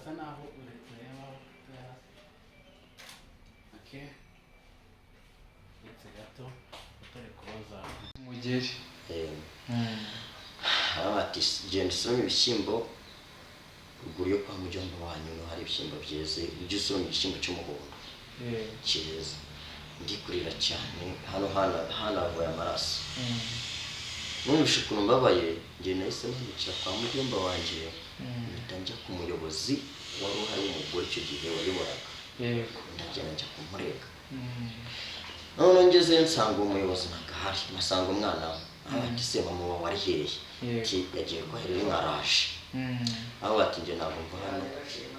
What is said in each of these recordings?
Urasa naho ureba hasi. Okay, uretse gato utari kubaza umugeri. Aravuga ati: "Genda usorome ibishyimbo ruguru yo kwa mujomba wanyu, niho hari ibishyimbo byeze, ujye usoroma igishyimbo cy'umuhondo cyeze." Ndi kurira cyane, hano hanavuye amaraso. Numvise ukuntu mbabaye, njye nahise mpindukira kwa mujomba wanjye, mpita njya ku muyobozi wari uhari w'umugore icyo gihe wayoboraga. Ndagenda njya kumurega. Noneho ngezeyo nsanga uwo muyobozi ntabwo ahari, mpasanga umwana we. Ati: "Se mama wawe ari hehe?" Ati: "Yagiye kwahirira inka, araje." Aho ati: "Njye ntabwo mva hano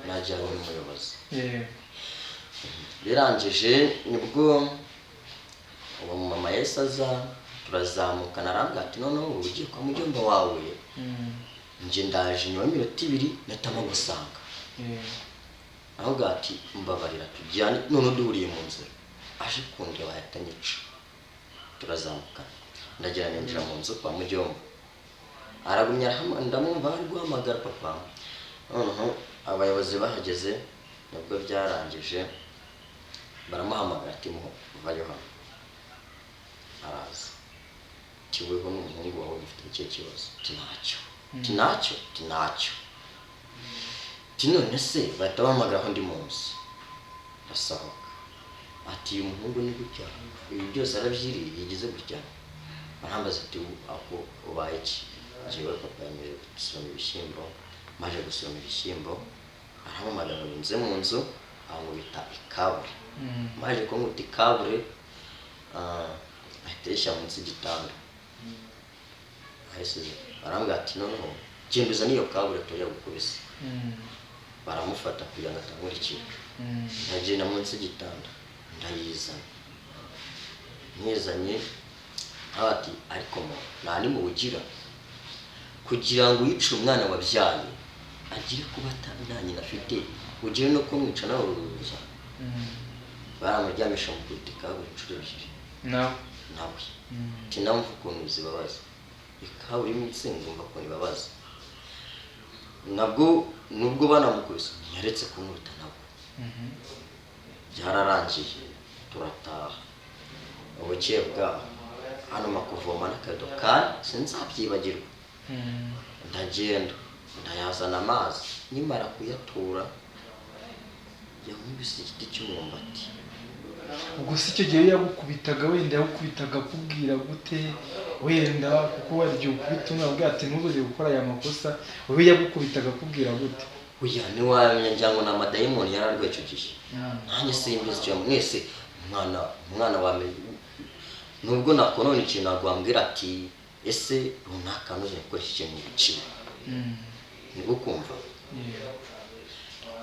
najyanye n'umuyobozi." Birangije nibwo uwo mama yahise aza, turazamukana, arambwira ati: "Noneho ubu ugiye kwa mujomba wawe, njye ndaje nyuma y'iminota 2 natama gusanga." Ahubwo ati: "Mbabarira tujyane." None duhuriye mu nzira aje kundeba ahita anyica. Turazamukana, ndagera ninjira mu nzu kwa mujomba, aragumya ndamwumva ari guhamagara papa. Noneho abayobozi bahageze nibwo byarangije, baramuhamagara ati: "Vayo hano." Araza ati: "Weho n'umuhungu wawe mufite ikihe kibazo?" Ati: "Ntacyo." Ati: "Ntacyo?" Ati: "Ntacyo." Ati: "None se?" Bahita bahamagara aho ndi mu nzu, ndasohoka. Ati: "Uyu muhungu ni gutya, ibi byose arabyiriye, yigize gutya." Barambaza ati: "Ako ubaye iki?" Njyewe papa yemeje gusoroma ibishyimbo, maje gusoroma ibishyimbo arampamagara ngo nze mu nzu, ankubita ikabure. Maje kunkubita ikabure, ahita yishyira munsi y'igitanda ahisize. Arambwira ati: "Noneho genda uzane iyo kabure tujya gukubisa." Baramufata kugira ngo atankurikira. Ndagenda munsi y'igitanda ndayizana, nkizanye aho ati: "Ariko mo nta nimuwugira kugira ngo uyicire umwana wabyaye agire kuba nta nyina afite, ugire no kumwica nawe uruza." Baramuryamisha mu kubita ikabure inshuro ebyiri. Nawe? Nawe. Ati: "Nawe ukuntu zibabaza ikabure imitsi, ngumva ukuntu ibabaza." Nabwo nubwo banamukubise ntiyaretse kunkubita nabwo. Byararangiye turataha. Ubukeye bwaho hano makuvoma n'akabido kane, sinzabyibagirwa. Ndagenda ndayazana amazi, nkimara kuyatura yankubise igiti cy'umwumbati. Ubwo si icyo gihe yagukubitaga, wenda yagukubitaga akubwira gute? Wenda kuko wari igihe ukubita umwana ubwira ati: "Ntuzongere gukora aya makosa." Wowe yagukubitaga akubwira gute? Oya, ntiwamenya, ngira ngo ni amadayimoni yari arwaye icyo gihe, nanjye simbizi. Icyo mwese umwana wamenye nubwo nakonona ikintu, ntabwo wambwira ati: "Ese runaka ntuzongere gukora iki kintu kibi." Nibwo kumva.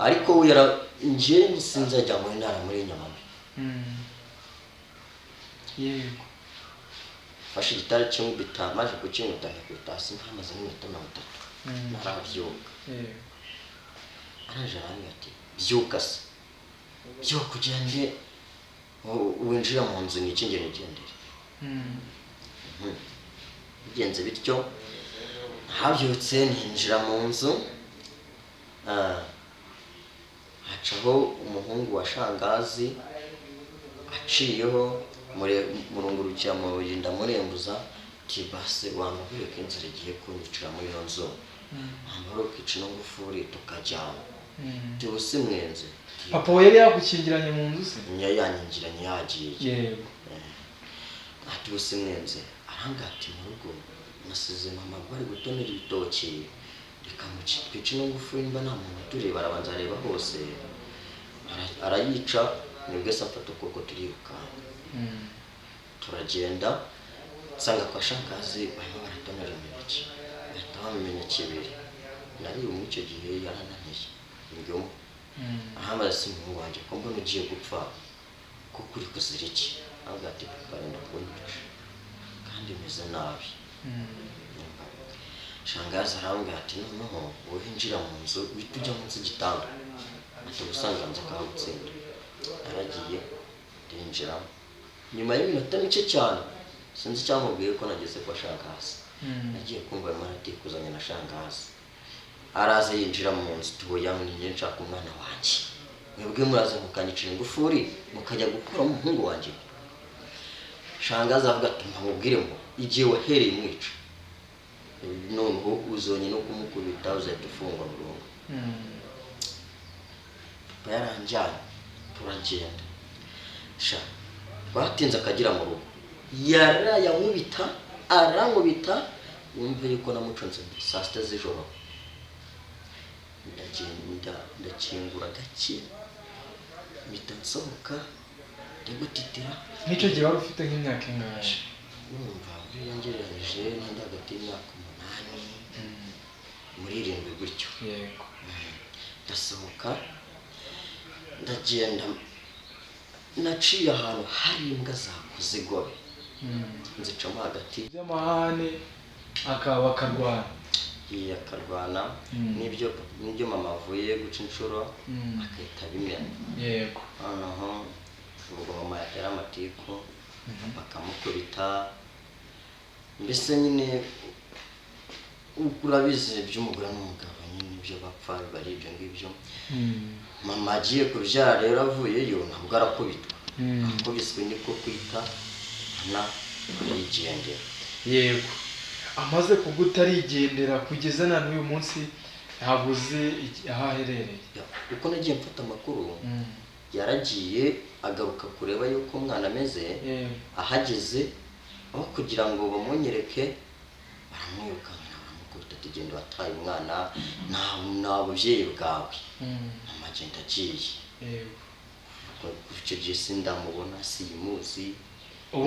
Ariko we yara njye sinzajya muri ntara muri Nyamabi. Mfashe igitare cy'nkubita, maje kukinkubita nkikubita hasi, ntamaze nk'iminota 30 ntarabyuka. Araje arambwira ati: "Byuka se, byuka ugende winjira mu nzu nikingire nigendere." Bigenze bityo, habyutse ninjira mu nzu, hacaho umuhungu wa shangazi aciyeho, murungurukira mu rugi, ndamurembuza ati: "Base wamubwiye ko inzara igiye kunyicira muri ino nzu, wamara ukica ino ngufuri tukajyana." Ati: "Ubu mwenze?" Papa we yari yagukingiranye mu nzu se? Yari yanyingiranye yagiye. Ati: "Ubu mwenze?" Arambwira ati: "Mu rugo nasize mama bari gutonera ibitoki, reka twice ino ngufuri nimba nta muntu utureba." Arabanza areba hose, arayica. Nibwo se afata ukuboko turirukanka. Turagenda, nsanga kwa shangazi barimo baratonora imineke, bahita bampa imineke ibiri nariye muri icyo gihe, yarananiye ndyomo. Ahambaza: "Si umuhungu wanjye, ko mbona ugiye gupfa, kuko uri kuzira iki?" Avuga ati: "Papa arenda kunyica kandi meze nabi." Shangazi arambwira ati: "Noneho wowe injira mu nzu, uhita ujya munsi y'igitanda." Ati: "Ubusanga nza akahagutsinda." Yaragiye, ndinjira. Nyuma y'iminota mike cyane, sinzi icyamubwiye ko nageze kwa shangazi, nagiye kumva arimo aratikuzanya na shangazi. Araza yinjira mu nzu, tuboya njye nshaka umwana wanjye, mwebwe muraza mukanyicira ingufuri mukajya gukura umuhungu wanjye. Shangazi avuga ati mubwire ngo igihe wahereye mwica noneho uzonye no kumukubita uzahita ufungwa burundu. Papa yaranjyanye turagenda, sha twatinze akagera mu rugo, yarayankubita arankubita, wumve yuko namucunze saa 6 z'ijoro. Ndagenda ndakingura gake, mpita nsohoka ndigutitira. Nk'icyo gihe wari ufite nk'imyaka ingahe? Numva buriya ngereranyije n'indi hagati y'imyaka 8 muri 7 gutyo. Yego. Ndasohoka ndagenda, naciye ahantu hari imbwa zakoze igobe, nzicamo hagati. By'amahane akaba akarwana. Akarwana n'ibyo mama avuye guca inshuro akahita abimena. Yego. Noneho ubwo mama yatera amatiku bakamukubita, mbese nyine urabizi by'umugore n'umugabo nyine ibyo bapfa biba ari ibyo ngibyo. Mama agiye kubyara rero avuyeyo ntabwo arakubitwa, akubiswe niko kwita na arigendera. Yego, amaze kuguta arigendera, kugeza na n'uyu munsi ntabwo uzi aho aherereye. Uko nagiye mfata amakuru, yaragiye agaruka kureba yuko umwana ameze, ahageze aho kugira ngo bamunyereke baramwirukankana baramukubita ati genda wataye umwana, nta bubyeyi bwawe. Mama agenda agiye. Kuva icyo gihe sindamubona, simuzi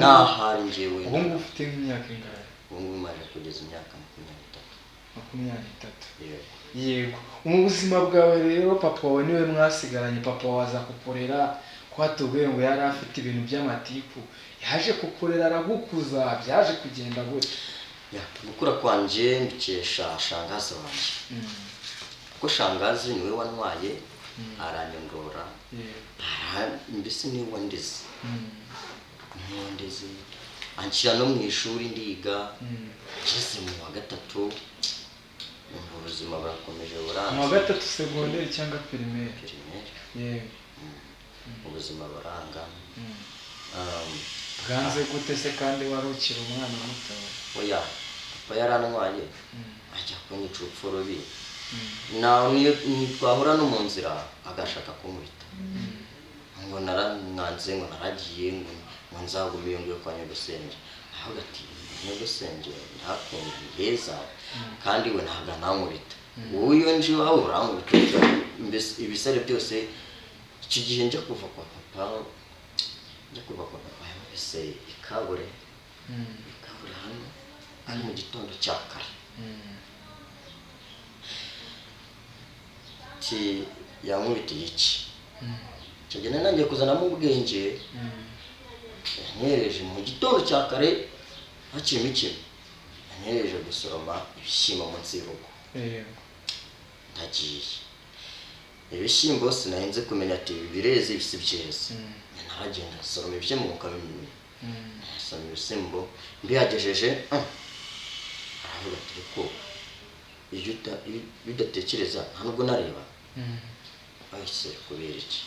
nahari njyewe. Ubu ngubu ufite nk'imyaka ingahe? Ubu ngubu maze kugeza imyaka 23. 23. Yego. Yego. Mu buzima bwawe rero papa wawe niwe mwasigaranye, papa wawe aza kukurera, ko watubwiye ngo yari afite ibintu by'amatiku, yaje kukurera aragukuza, byaje kugenda gute? Gukura kwanjye mbikesha shangazi wanjye, kuko shangazi niwe wantwaye aranyongora, mbese niwe wandeze, anshyira no mu ishuri ndiga, ngeze mu wa 3 numva ubuzima burakomeje buranze. Mu wa 3 segonderi cyangwa primaire? Primaire. Yego. Ubuzima buranga. Bwanze gute se kandi wari ukiri umwana muto? Oya, papa yarantwaye ajya kunyica urupfu rubi, twahura no mu nzira agashaka kunkubita, ngo naramwanze, ngo naragiye, ngo nzagume iyo ngiyo kwa nyogosenge. Avuga ati nyogosenge ndahakunda ni heza, kandi we ntabwo anankubita, wowe iyo nje iwawe urankubita, mbese ibisare byose. Icyo gihe njya kuva kwa papa, yamubise ikabure, ikabure hano ari mu gitondo cya kare. Yankubitiye iki? Icyo gihe nanjye kuzanamo ubwenge, yanyereje mu gitondo cya kare hakirimo ikintu, yanyereje gusoroma ibishyimbo munsi y'urugo. Ndagiye ibishyimbo sinahinze kumenya ati ibi bireze ibi si byeze, naragenda nsoroma ibishyimbo nkabimenya, nsoroma ibishyimbo mbihagejeje, aravuga ati ariko iyo udatekereza nta nubwo nareba bahise kubera iki?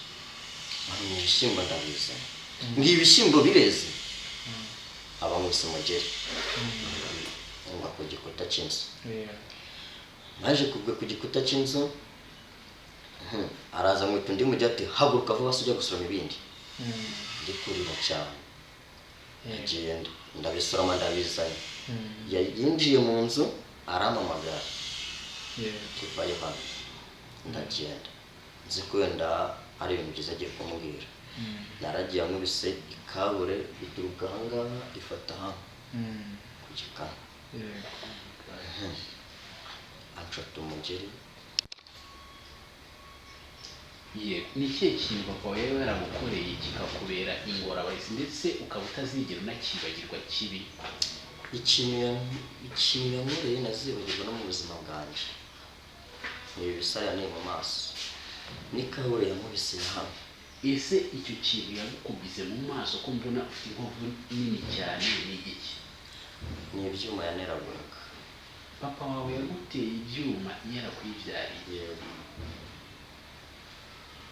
Nkamenya ibishyimbo ndabizana, ngibi ibishyimbo bireze, abankubise umugeri ngwa ku gikuta cy'inzu. Naje kugwa ku gikuta cy'inzu, araza mwita undi mujyi ati haguruka vuba se ujya gusoroma ibindi. Ndi kurira cyane, ndagenda ndabisoroma ndabizanye. Yinjiye mu nzu arampamagara, tuvayo hano. Ndagenda nzi ko wenda ari ibintu byiza agiye kumubwira. Naragiye ankubise ikabure ituruka aha ngaha ifata hano ku gikanu, anshota umugeri. Yego, ni ikihe kintu papa wawe yaba yaragukoreye kikakubera ingorabahizi ndetse ukaba utazigera unakibagirwa kibi? Ikintu yankoreye nazibagirwa no mu buzima bwanjye ni ibi bisaya ni mu maso n'ikabure yankubise hano. Ese icyo kintu yagukubise mu maso ko mbona ufite inkovu nini cyane ni igiki? Ni ibyuma yaneraguraga. Papa wawe yaguteye ibyuma yarakwibyariye? Yego.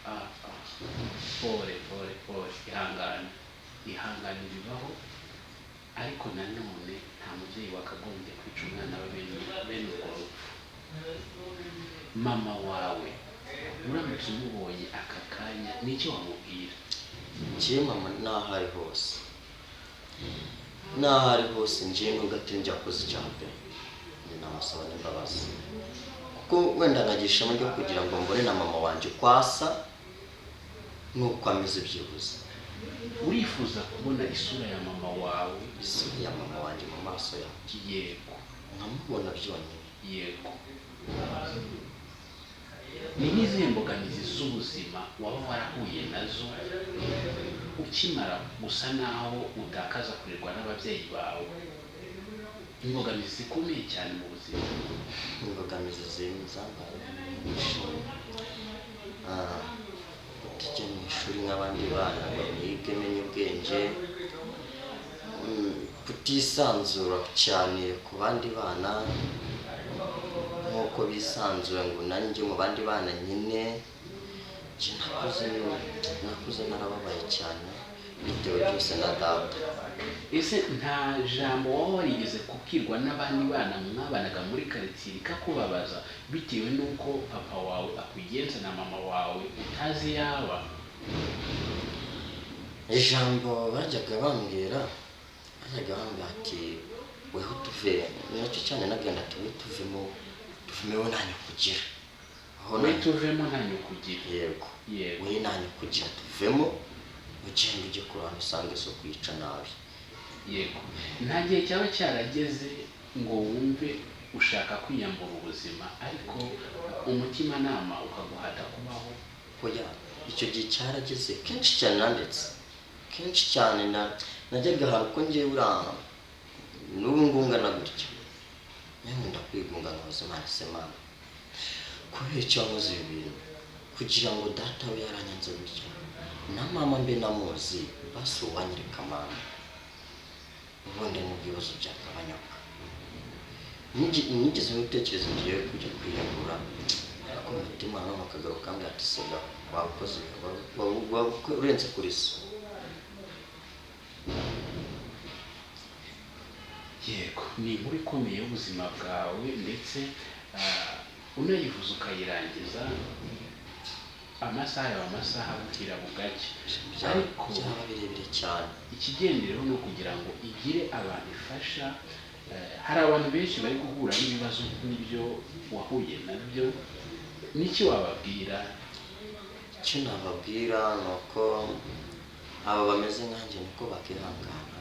Ah, ah. Pole, pole, pole, ihangane, ihangane, bibaho. Ariko nanone nta mubyeyi wakagombye kwica umwana we bene urwo rupfu. Mama wawe uramutse umubonye aka kanya, nicyo wamubwira? Njye mama, n'aho ari hose, n'aho ari hose, njye nubwo atari njye wakoze icyaha pe, njye namusaba n'imbabazi, kuko wenda nkagira ishema ryo kugira ngo mbone na mama wanjye uko asa n'uko ameze byibuze. Urifuza kubona isura ya mama wawe? Isura ya mama wanjye mu maso yanjye. Yego. Nkamubona byonyine. Yego. Ni nk'izihe mbogamizi z'ubuzima waba warahuye nazo ukimara gusa naho utakaza kurerwa n'ababyeyi bawe, imbogamizi zikomeye cyane mu buzima? Imbogamizi zambaye nyinshi. Kutajya mu ishuri nk'abandi bana ngo nige menye ubwenge, kutisanzura cyane ku bandi bana nk'uko bisanzura ngo nanjye mu bandi bana nyine. Njye nakuze narababaye cyane bitewe byose na data. Ese nta jambo waba warigeze kubwirwa n'abandi bana mwabanaga muri karitsiye rikakubabaza bitewe n'uko papa wawe akugenza na mama wawe utazi yaba? Ijambo bajyaga bambwira, bajyaga bambwira ati: "Weho tuve." Nacyo cyane nagenda ati: "We tuvemo, tuvemo, we nta kugira aho." We tuvemo, nta nyoko ugira. Yego. Yego. We nta kugira, tuvemo, ugenda ujye ku ruhande usanga isoko yica nabi. Yego. Nta gihe cyaba cyarageze ngo wumve ushaka kwiyambura ubuzima, ariko umutimanama ukaguhata kubaho? Oya, icyo gihe cyarageze kenshi cyane, nandetse kenshi cyane na najyaga ahantu ko ngewe uriya n'ubu ngungana gutya nkunda kwigunga nkabaza Imana: "Se Mana, kubera icyo wankoze ibi bintu, kugira ngo data we yaranyanze gutya na mama mbe namuzi, basi uwanyereka mama, ubundi nibwo ibibazo byagabanyuka." Nigeze gutekereza ngiye kujya kwiyahura, ariko umutima nanone ukagaruka ukambwira ati: "Sega wakoze, urenze kuri so." Yego, ni inkuru ikomeye y'ubuzima bwawe, ndetse unayivuze ukayirangiza, amasaha yawe, amasaha bukira bugacya. Ariko Byaba birebire cyane. ikigendereho ni ukugira ngo igire abantu ifasha. Hari abantu benshi bari guhura n'ibibazo nk'ibyo wahuye nabyo, n'iki wababwira? Icyo nababwira ni uko aba bameze nkanjye ni uko bakihangana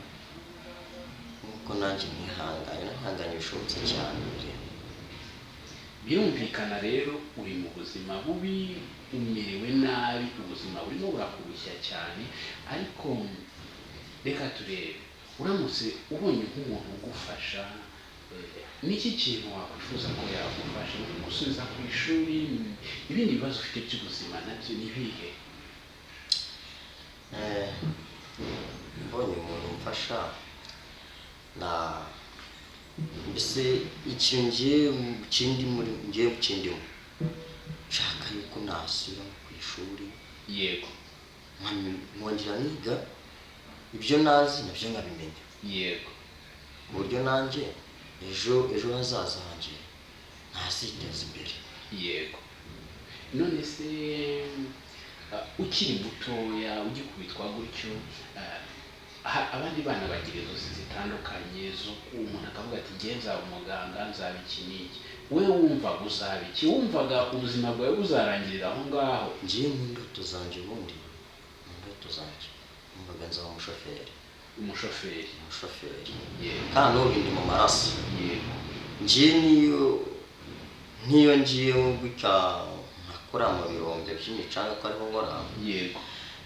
nk'uko nanjye nihanganye, nahanganye bishobotse cyane mbere. Birumvikana rero uri mu buzima bubi, umerewe nabi, ubuzima burimo burakurushya cyane. Ariko reka turebe, uramutse ubonye nk'umuntu ugufasha, niki kintu wakwifuza ko yagufasha? Gusubiza ku ishuri, ibindi bibazo ufite by'ubuzima nabyo ni ibihe? Mbonye umuntu umfasha na mbese ikintu ngiye kindi muri ngiye kindimo, nshaka yuko nasubira ku ishuri, nkongera niga ibyo nazi nabyo nkabimenya, ku buryo nanjye ejo hazaza hanjye naziteza imbere. Yego. None se ukiri mutoya, ugikubitwa gutyo, abandi bana bagira inzozi zitandukanye zo umuntu akavuga ati: "Ngewe nzaba umuganga, nzaba iki n'iki." We wumvaga uzaba iki? Wumvaga ubuzima bwawe buzarangirira aho ngaho? Ngiye mu ndoto zanjye, ubundi mu ndoto zanjye numvaga nzaba umushoferi. Umushoferi. Umushoferi. Kandi n'ubu bindi mu maraso. Ngiye niyo nk'iyo ngiye gutya nkakora mu birombe by'imicanga, ko ariho nkora,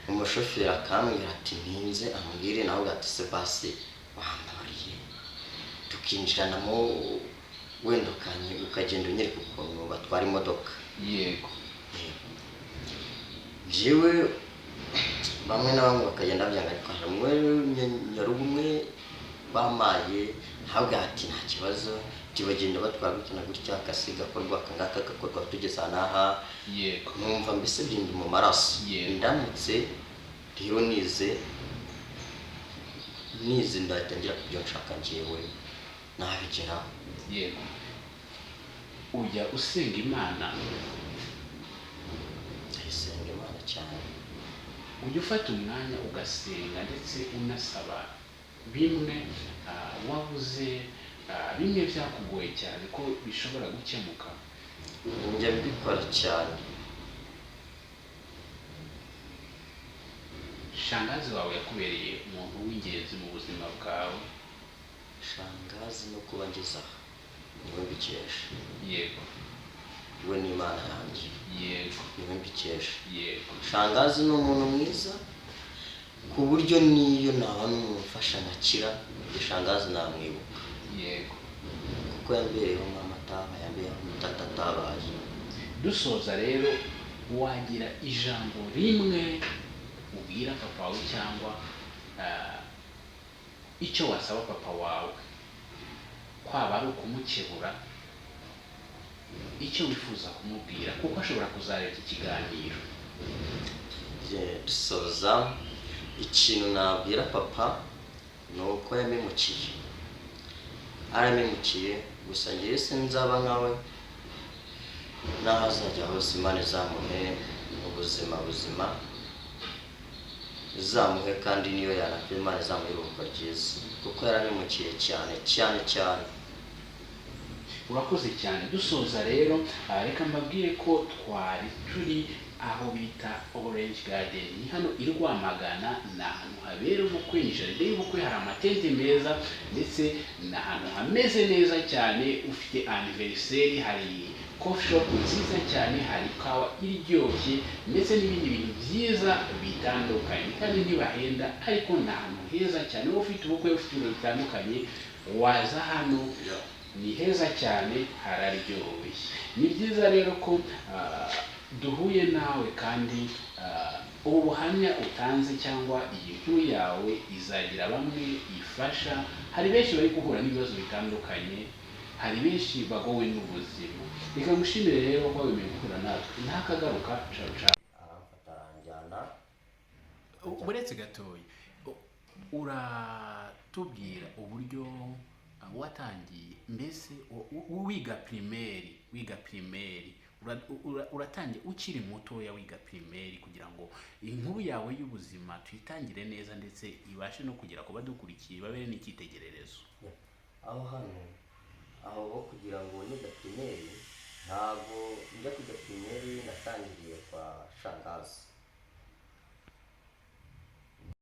umushoferi akambwira ati ntinze ambwire, nawe ati: "Se basi wambabariye tukinjiranamo, wenda ukagenda unyereka ukuntu batwara imodoka." Njyewe bamwe na bamwe bakagenda babyanga, ariko hari umwe nyarugumwe bamaye ntabwo ati: "Nta kibazo." Bagenda batwara gutya na gutya, akasi gakorwa aka ngaka gakorwa tugeze aha n'aha. Numva mbese bindi mu maraso. Ndamutse rero nize ndahita ngira ku byo nshaka njyewe nabigeraho. Yego, ujya usenga Imana? Ndayisenga Imana cyane. Ujya ufata umwanya ugasenga ndetse unasaba bimwe wabuze, bimwe byakugoye cyane ko bishobora gukemuka? Njya mbikora cyane. Shangazi wawe yakubereye umuntu w'ingenzi mu buzima bwawe? Shangazi no kuba ngeze aha niwe mbikesha. We n'Imana yanjye. Niwe mbikesha. Shangazi ni umuntu mwiza ku buryo niyo nabona umuntu umfasha nkakira, njye shangazi namwibuka. Kuko yambereyeho mama atabaye, yambereyeho data atabaye. Dusoza rero, wagira ijambo rimwe ubwira papa wawe cyangwa icyo wasaba papa wawe, kwaba ari ukumukebura, icyo wifuza kumubwira, kuko ashobora kuzareba iki kiganiro? Dusoza, ikintu nabwira papa ni uko yampemukiye, aramemukiye, gusa njyewe sinzaba nkawe. N'aho azajya hose Imana izamuhe ubuzima buzima, izamuhe, kandi niyo yanapfa Imana izamuhe iruhuko ryiza, kuko yaramemukiye cyane cyane cyane. Urakoze cyane. Dusoza rero, reka mbabwire ko twari turi aho bita Orange Garden, ni hano i Rwamagana. Ni ahantu habera ubukwe, ni jardin y'ubukwe, hari amatente meza ndetse ni ahantu hameze neza cyane. Ufite anniversaire, hari coffee shop nziza cyane, hari ikawa iryoshye ndetse n'ibindi bintu byiza bitandukanye, kandi ntibahenda, ariko ni ahantu heza cyane. Wowe ufite ubukwe, ufite ibintu bitandukanye, waza hano, ni heza cyane, hararyoshye. Ni byiza rero ko duhuye nawe, kandi ubu buhamya utanze cyangwa iyi nkuru yawe izagira bamwe ifasha. Hari benshi bari guhura n'ibibazo bitandukanye, hari benshi bagowe n'ubuzima. Reka ngushimire rero ko wemeye guhura natwe. Ntakagaruka, ciao ciao. Aramfata aranjyana. Uretse gatoya, uratubwira uburyo watangiye mbese wiga primaire, uratangiye ukiri mutoya wiga primaire, kugira ngo inkuru yawe y'ubuzima tuyitangire neza ndetse ibashe no kugera ku badukurikiye, babere n'icyitegererezo. Aho hano aho ho kugira ngo niga primaire, ntabwo njya kwiga primaire, natangiriye kwa shangazi.